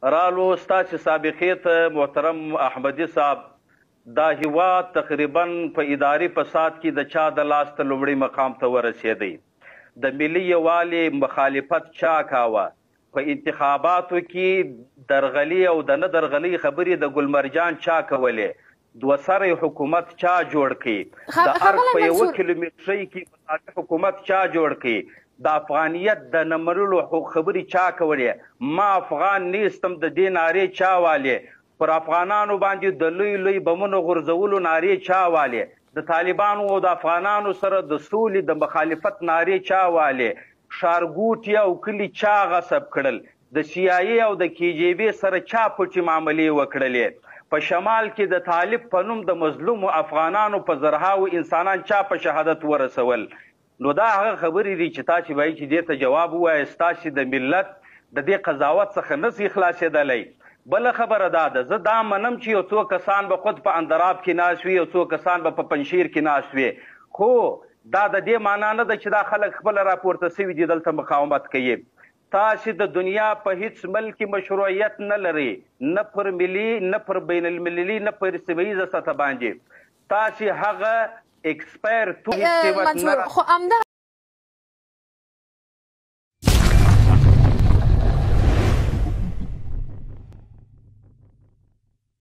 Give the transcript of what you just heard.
رالو ستاسې سابقې ته محترم احمدي صاحب. دا هیواد تقریبا په اداري فساد کې د چا د لاس ته لومړي مقام ته ورسېدی؟ د ملي یووالي مخالفت چا کاوه؟ په انتخاباتو کې درغلي او د نه درغلۍ خبرې د ګلمرجان چا کولې؟ دوه سری حکومت چا جوړ کړي؟ د ارګ ښاغلی په یوه منصور کیلومترۍ کې مساوي حکومت چا جوړ کړي؟ د افغانیت د نه منلو خبرې چا کولې؟ ما افغان نیستم د دې نارې چا والې؟ پر افغانانو باندې د لوی لوی بمونو غورځولو نارې چا والې؟ د طالبانو او د افغانانو سره د سولې د مخالفت نارې چا والې؟ ښارګوټي او کلي چا غصب کړل؟ د سي آی او د کی جی بي سره چا پټې معاملې وکړلې؟ په شمال کې د طالب په نوم د مظلومو افغانانو په زرهاوو انسانان چا په شهادت ورسول؟ نو دا هغه خبرې دي چې تاسې باید چې دې ته جواب ووایئ. ستاسې د ملت د دې قضاوت څخه نه سئ خلاصېدلی. بله خبره دا ده، زه دا منم چې یو څو کسان به خود په اندراب کې ناست وي، یو څو کسان به په پنجشیر کې ناست وي، خو دا د دې معنا نه ده چې دا خلک خپله راپورته سوي دي دلته مقاومت کوي. تاسې د دنیا په هیڅ ملک کې مشروعیت نه لرئ، نه پر ملي، نه پر بین المللي، نه پر سیمه ییزه سطح باندې. تاسې هغه اکسپایر توکي هیڅ قیمت نه منصور، خو همدغه